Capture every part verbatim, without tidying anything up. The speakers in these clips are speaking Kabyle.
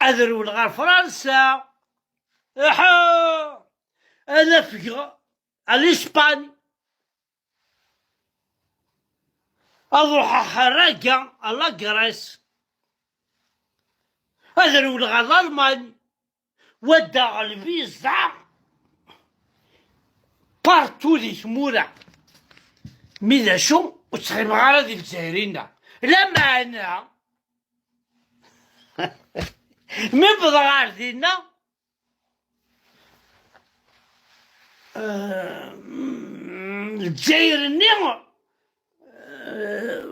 Ad rewleɣ ɣer Fransa. Iḥa! Ad afgeɣ à l'Espagne. Ad ruḥeɣ ɣer Raga, à la Grèce. Ad rewleɣ ɣer Lalman. Waddaɣ lviza partout di tmura. Mi d acu, ur ttɣimiɣ ara di Lezzayer-inna. Lameɛna, mi wwḍeɣ ɣer dinna, eh, Lezzayer-nni, eh,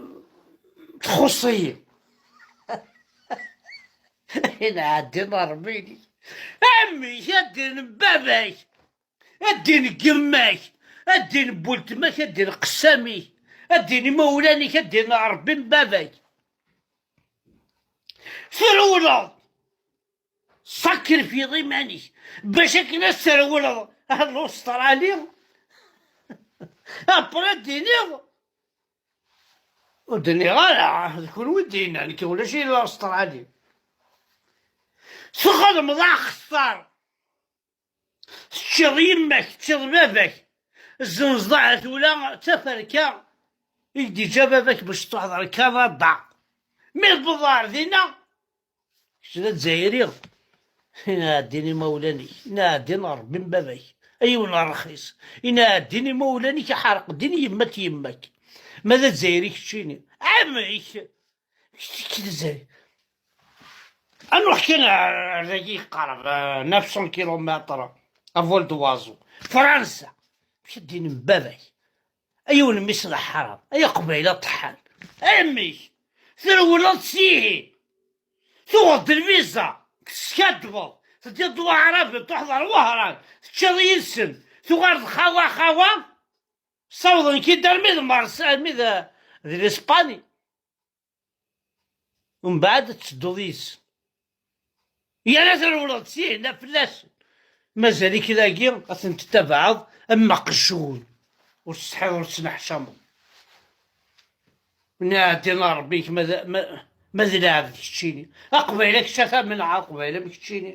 txuṣṣ-iyi. Inɛeddi n Ṛebbi-inek. Amek ad d-inin baba-k? Ad d-inin yemma-k? Ad d-inin weltma-k? Ad d-inin qessam-ik? Ad d-inin imawlan-ik? Ad d-inin Ṛebbi n baba-k? Trewleḍ, sakrifyiḍ iman-ik bac akken ad trewleḍ ar Lustṛali. Après ad d-tiniḍ, ur d-nniɣ ara, d kunwi d-yenna, nekk ulac-iyi di Lustṛali. Txedmeḍ axeṣṣar. Teččiḍ yemma-k, teččiḍ baba-k. Zzenzeḍ ahat ula d taferka i k-d-iǧǧa baba-k bac truḥeḍ ɣer Kanada. Mi tewwḍeḍ ɣer dinna, kečč d Azzayri. Inɛeddin imawlan-ik, inɛeddin Ṛebbi n baba-k, a yiwen rxis. Inɛeddin imawlan-ik, iḥerq din yemma-k yemma-k. Ma d Azzayri keččini, amek? Kečč d Azzayri. Ad nruḥ kan ar, ar dagi yeqreb, euh, neuf cents kilomètres à vol d'oiseau. Fransa. Amek ad d-inin baba-k? A yiwen mmi-s n lḥaram, ay aqbayli aṭeḥḥan. Amek? Trewleḍ s ihi. Tuɣeḍ-d lviza, teskaddbeḍ, teddiḍ-d Waɛraben, truḥeḍ ɣer Wehran, teččiḍ yid-sen, tuɣaleḍ xawa xawa, ssawḍen-k-id armi d Mars, armi d, d l'Espagne. Umbeɛd ad tedduḍ yid-sen. Yerna trewleḍ syin, a fell-asen. Mazal-ik dagi, ad ten-tettabaɛeḍ am aqjun. Ur tsetḥiḍ, ur tettneḥcameḍ. Nɛeddi n Ṛebbi-k, ma d, ma, ma d lɛebd keččini. Aqbayli kečč a tamenɛa, Aqbayli am keččini.